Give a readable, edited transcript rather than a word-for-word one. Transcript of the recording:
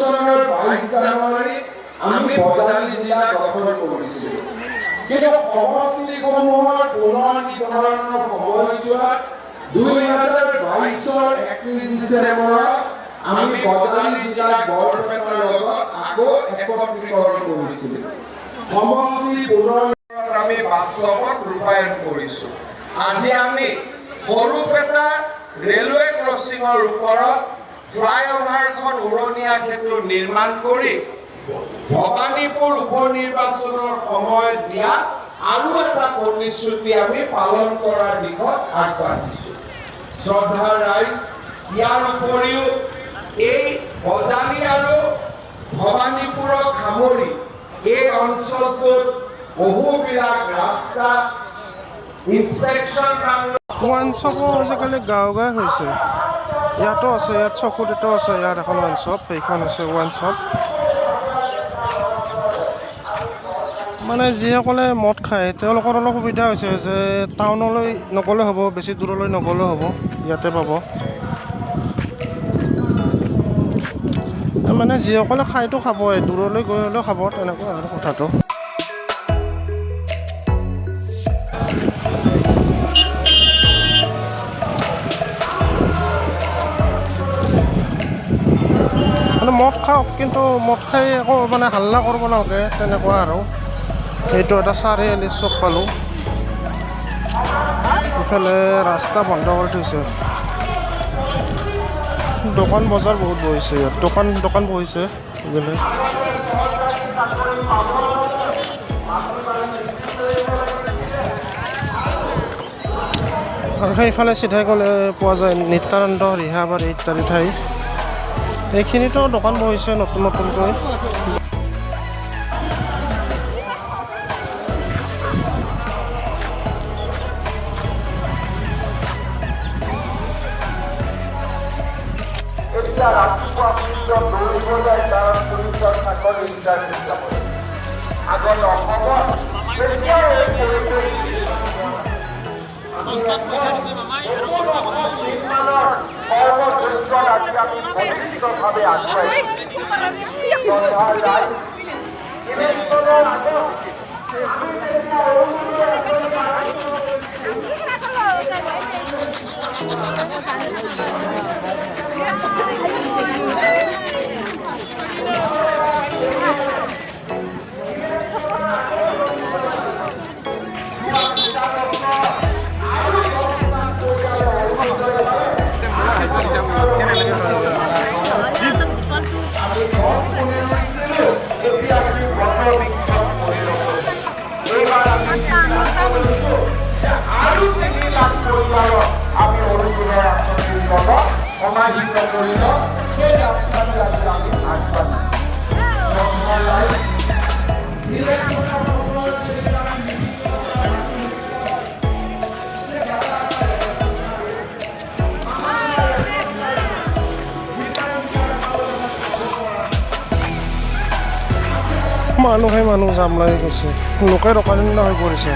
চনৰ 22 জানুৱাৰীত আমি বজালী জিলা গঠন কৰিছিলোঁ। কিন্তু সমষ্টিসমূহৰ পুনৰ নিৰ্ধাৰণৰ সময়ছোৱাত 2022ৰ 31 ডিচেম্বৰত আমি বজালী জিলাক বৰপেটাৰ লগত আকৌ একত্ৰীকৰণ কৰিছিলোঁ। সমষ্টি পুনৰ আমি বাস্তৱত ৰূপায়ণ কৰিছোঁ। আজি আমি সৰুপেটা ৰেলৱে ক্ৰছিঙৰ ওপৰত ফ্লাইঅভাৰখন উৰণীয়া সেতু নিৰ্মাণ কৰি ভৱানীপুৰ উপ নিৰ্বাচনৰ সময়ত দিয়া আৰু এটা প্ৰতিশ্ৰুতি আমি পালন কৰাৰ দিশত আগবাঢ়িছোঁ। শ্ৰদ্ধাৰ ৰাইজ, ইয়াৰ উপৰিও এই বজালী আৰু ভৱানীপুৰক সামৰি এই অঞ্চলটোত বহুবিলাক ৰাস্তা ইনস্পেকশ্যন ৱাইন শ্বপো আজিকালি গাঁৱে গাঁৱে হৈছে। ইয়াতো আছে, ইয়াত চকুতিতো আছে, ইয়াত এখন ৱাইন শ্বপ, সেইখন আছে ৱাইন শ্বপ। মানে যিসকলে মদ খায় তেওঁলোকৰ অলপ সুবিধা হৈছে যে টাউনলৈ নগ'লে হ'ব, বেছি দূৰলৈ নগ'লেও হ'ব, ইয়াতে পাব। মানে যিসকলে খায়তো খাবই, দূৰলৈ গৈ হ'লেও খাব, তেনেকুৱা আৰু কথাটো। মানে মদ খাওক, কিন্তু মদ খাই একো মানে হাল্লা কৰিব নালাগে, তেনেকুৱা আৰু। এইটো এটা চাৰিআলি চক পালোঁ। ইফালে ৰাস্তা বন্ধ কৰি থৈছে। দোকান বজাৰ বহুত বহিছে ইয়াত, দোকান বহিছে এইফালে। আৰু সেইফালে চিধাই গ'লে পোৱা যায় নিত্যানন্দ ৰিহাবাৰী ইত্যাদি ঠাই। এইখিনিতো দোকান বহিছে নতুন নতুনকৈ। এতিয়া ৰাতিপুৱা ফিল্ডত দৌৰিব যায়, কাৰণ পুলিচৰ চাকৰি ইণ্টাৰভিউ যাব। আগত অসমত কেতিয়াও এই পৰিৱেশ নিৰ্মাণৰ কৰ্মযজ্ঞত আজি আমি বলিষ্ঠভাৱে আগুৱাইছোঁ। শ্ৰদ্ধাৰ ৰাইজ, ইলেকশ্যনৰ আগত এতিয়া আমি বট পৰিণত। এইবাৰ আমি সিদ্ধান্ত লৈছোঁ যে আৰু 3 লাখ পৰিয়ালক আমি অৰুণোদয় আঁচনিৰ লগত সমাহিত কৰি ল'ম। সেই ৰাস্তালৈ আজি আমি আগবাঢ়িছোঁ। শ্ৰদ্ধাৰ ৰাইজ, ইলেকশ্যনৰ সময়ত যেতিয়া আমি মানুহে মানুহ জাম লাগি গৈছে, লোকে দোকানী হৈ পৰিছে।